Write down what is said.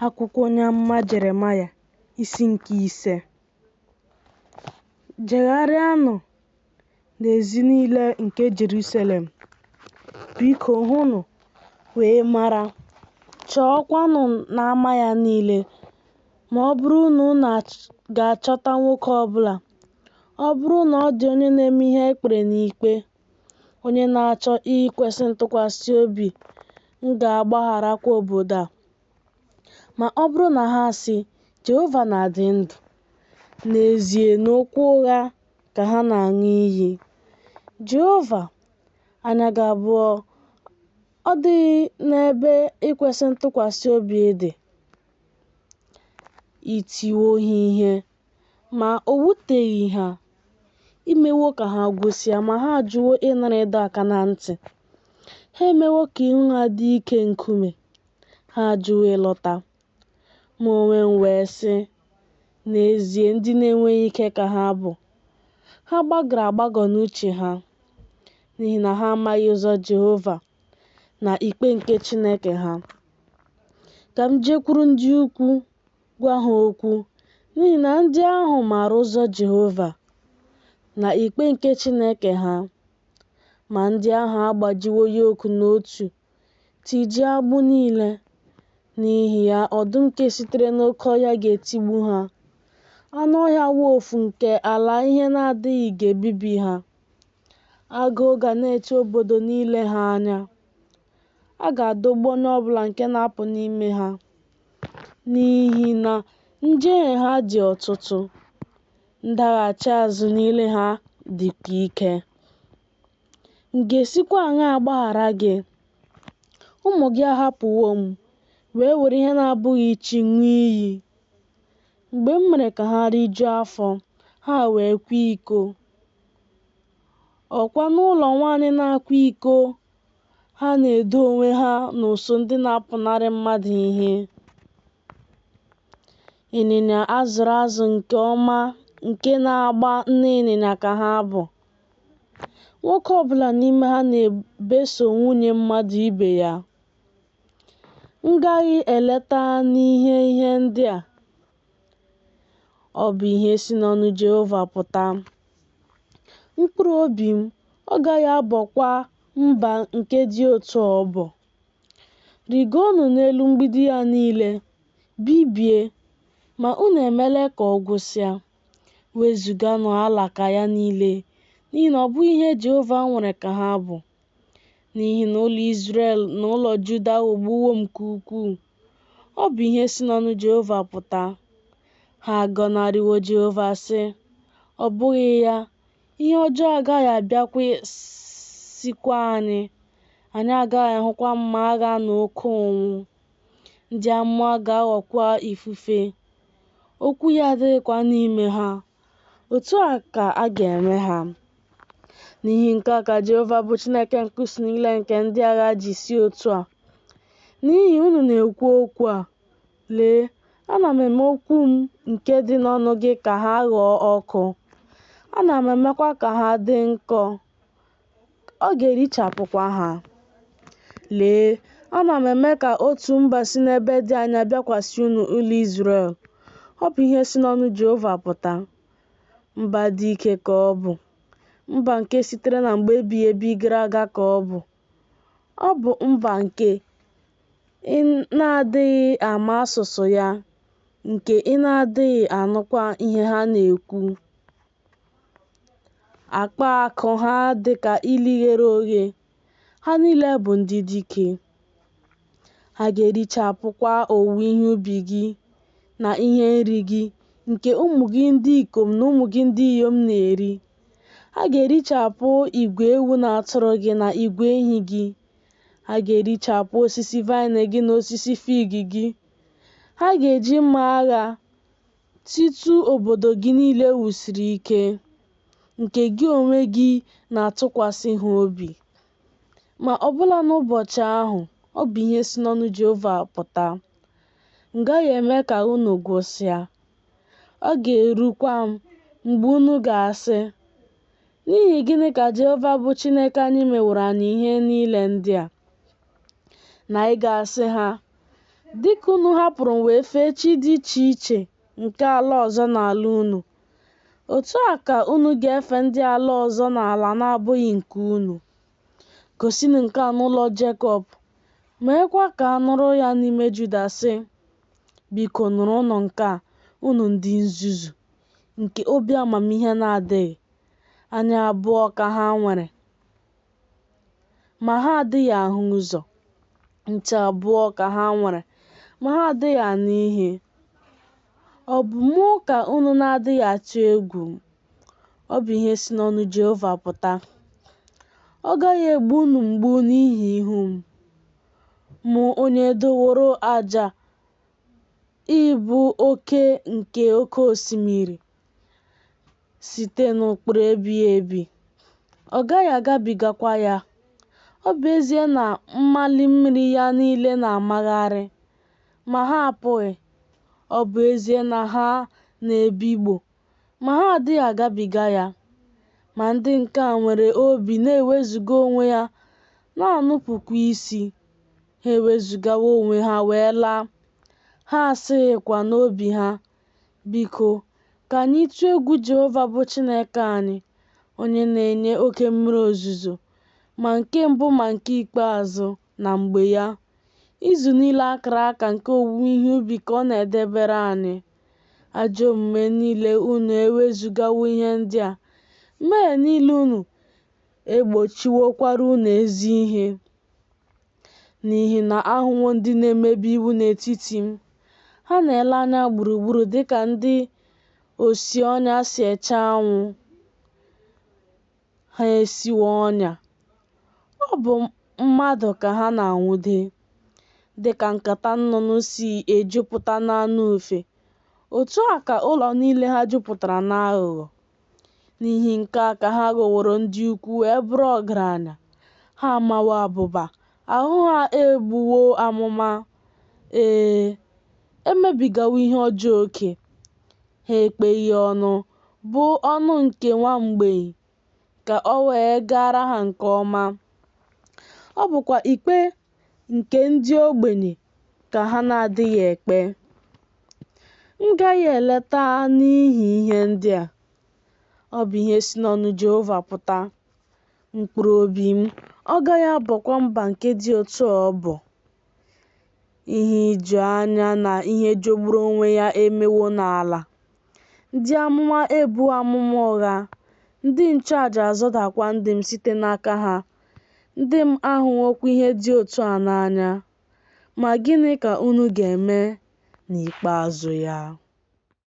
Akwụkwọ onye amụma Jeremaya, isi nke 5. Jegharịanụ n'ezi niile nke Jerusalem, biko hụnụ wee mara, chọọkwanụ n'ama ya niile, ma ọ bụrụ na unu ga-achọta nwoke ọ bụla, ọ bụrụ na ọ dị onye na-eme ihe e kpere n'ikpe, onye na-achọ ikwesị ntụkwasị obi, m ga-agbagharakwa obodo a. Ma ọ bụrụ na ha asị, Jehova na-adị ndụ, n'ezie n'okwu ụgha ka ha na-aṅụ iyi. Jehova, anya gị abụọ ọ dịghị n'ebe ikwesị ntụkwasị obi dị? I tiwo ha ihe, ma o wuteghị ha, i mewo ka ha gwụsịa, ma ha ajụwo ịnara ịdọ aka na ntị. Ha emewo ka ihu ha dị ike nkume, ha ajụwo ịlọta. Mụ onwe m wee sị, N'ezie ndị na-enweghị ike ka ha bụ, ha gbagọrọ agbagọ n'uche ha, n'ihi na ha amaghị ụzọ Jehova na ikpe nke Chineke ha. Ka m jekwuru ndị ukwu gwa ha okwu, n'ihi na ndị ahụ maara ụzọ Jehova na ikpe nke Chineke ha. Ma ndị ahụ agbajiwo yoku n'otu, tijie agbụ niile. N'ihi ya ọdụm nke sitere n'oke ọhịa ga-etigbu ha, anụ ọhịa wolf nke ala ihe na-adịghị ga-ebibi ha. Agụụ ga na-eche obodo niile ha anya. A ga-adọgbu onye ọ bụla nke na-apụ n'ime ha, n'ihi na njehie ha dị ọtụtụ, ndaghachi azụ niile ha dịkwa ike. M ga-esikwa aṅaa gbaghara gị? Ụmụ gị ahapụwo m, wee were ihe na-abụghị chi ṅụọ iyi. Mgbe m mere ka ha rijuo afọ, ha wee kwaa iko. Ọkwa n'ụlọ nwaanyị na-akwa iko ha na-edo onwe ha n'ụsụụ ndị na-apụnara mmadụ ihe. Ịnyịnya a zụrụ azụ nke ọma nke na-agba nne ịnyịnya ka ha bụ. Nwoke ọ bụla n'ime ha na-ebeso nwunye mmadụ ibe ya. M gaghị eleta n'ihe ihe ndị a? Ọ bụ ihe si n'ọnụ Jehova pụta. Mkpụrụ obi m ọ gaghị abọkwa mba nke dị otu a ọbọ? Rịgonụ n'elu mgbidi ya niile, bibie, ma unu emela ka ọ gwụsịa. Wezụganụ alaka ya niile, n'ihi na ọ bụghị ihe Jehova nwere ka ha bụ. N'ihi na ụlọ Izrel na ụlọ Juda aghọgbuwo m nke ukwuu. Ọ bụ ihe si n'ọnụ Jehova pụta. Ha agọnarịwo Jehova, sị, Ọ bụghị ya, ihe ọjọọ agaghị abịakwasịkwa anyị, anyị agaghị ahụkwa mma agha na oke ụnwụ. Ndị amụma ga-aghọkwa ifufe, okwu ya adịghịkwa n'ime ha. Otu a ka a ga-eme ha. N'ihi nke a ka Jehova bụ Chineke nke usuu niile nke ndị agha ji sị otu a, N'ihi unu na-ekwu okwu a, lee, ana m eme okwu m nke dị n'ọnụ gị ka ha ghọọ ọkụ, ana m emekwa ka ha dị nkọ, ọ ga-erichapụkwa ha. Lee, ana m eme ka otu mba si n'ebe dị anya bịakwasị unu, ụlọ Izrel, ọ bụ ihe si n'ọnụ Jehova pụta. Mba dị ike ka ọ bụ, mba nke sitere na mgbe ebighị ebi gara aga ka ọ bụ. Ọ bụ mba nke ị na-adịghị ama asụsụ ya, nke ị na-adịghị anụkwa ihe ha na-ekwu. Akpa akụ ha dị ka ili ghere oghe, ha niile bụ ndị dike. Ha ga-erichapụkwa owuwe ihe ubi gị na ihe nri gị nke ụmụ gị ndị ikom na ụmụ gị ndị inyom na-eri. Ha ga-erichapụ igwe ewu na atụrụ gị na igwe ehi gị. Ha ga-erichapụ osisi vaịn gị na osisi fig gị. Ha ga-eji mma agha titu obodo gị niile e wusiri ike, nke gị onwe gị na-atụkwasị ha obi. Ma ọbụla n'ụbọchị ahụ, ọ bụ ihe si n'ọnụ Jehova pụta, m gaghị eme ka unu gwụsịa. Ọ ga-erukwa mgbe unu ga-asị, N'ihi gịnị ka Jehova bụ Chineke anyị meworo anyị ihe niile ndị a? Na ị ga-asị ha, Dị ka unu hapụrụ m wee fee chi dị iche iche nke ala ọzọ n'ala unu, otu a ka unu ga-efe ndị ala ọzọ n'ala na-abụghị nke unu. Gosinụ nke a n'ụlọ Jekọb, meekwa ka a nụrụ ya n'ime Juda, sị, Biko, nụrụnụ nke a, unu ndị nzuzu, nke obi amamihe na-adịghị. Anya abụọ ka ha nwere, ma ha adịghị ahụ ụzọ. Ntị abụọ ka ha nwere, ma ha adịghị anụ ihe. Ọ bụ mụ ka unu na-adịghị atụ egwu? Ọ bụ ihe si n'ọnụ Jehova pụta. Ọ gaghị egbu unu mgbu n'ihi ihu m, mụ onye doworo aja ịbụ oke nke oke osimiri site n'ụkpụrụ ebighị ebi, ọ gaghị agabigakwa ya, ọ bụ ezie na mmali mmiri ya niile na-amagharị, ma ha apụghị, ọ bụ ezie na ha na-ebigbọ, ma ha adịghị agabiga ya. Ma ndị nke a nwere obi na-ewezuga onwe ya, na-anupụkwa isi, ha ewezugawo onwe ha wee laa, ha asịghịkwa n'obi ha, Biko, ka anyị tụọ egwu Jehova bụ Chineke anyị, onye na-enye oke mmiri ozuzo, ma nke mbụ ma nke ikpeazụ, na mgbe ya. Izu niile a kara aka nke owuwe ihe ubi ka ọ na-edebere anyị. Ajọ omume niile unu ewezugawo ihe ndị a, mmehie niile unu egbochiwokwara unu ezi ihe. N'ihi na ahụwo ndị na-emebi iwu n'etiti m, ha na-ele anya gburugburu dị ka ndị osi ọnya si eche anwụ, ha esiwo ọnya. Ọ bụ mmadụ ka ha na-anwụde. Dị ka nkata nnụnụ si ejupụta n'anụ ufe, otu a ka ụlọ niile ha jupụtara n'aghụghọ. N'ihi nke a ka ha ghọworo ndị ukwu wee bụrụ ọgaranya, ha amawo abụba, ahụ ha egbuwo amụma, ee, emebigawo ihe ọjọọ oke. Ha ekpeghị ọnụ, bụ ọnụ nke nwa mgbei, ka o wee gaara ha nke ọma, ọ bụkwa ikpe nke ndị ogbenye ka ha na-adịghị ekpe. M gaghị eleta n'ihi ihe ndị a, ọ bụ ihe si n'ọnụ Jehova pụta, mkpụrụ obi m ọ gaghị abọkwa mba nke dị otu a ọbọ? Ihe ijuanya na ihe jọgburu onwe ya emewo n'ala. Ndị amụma ebuwo amụma ụgha, ndị nchụaja azọdakwa ndị m site n'aka ha, ndị m ahụwokwa ihe dị otu a n'anya. Ma gịnị ka unu ga-eme n'ikpeazụ ya?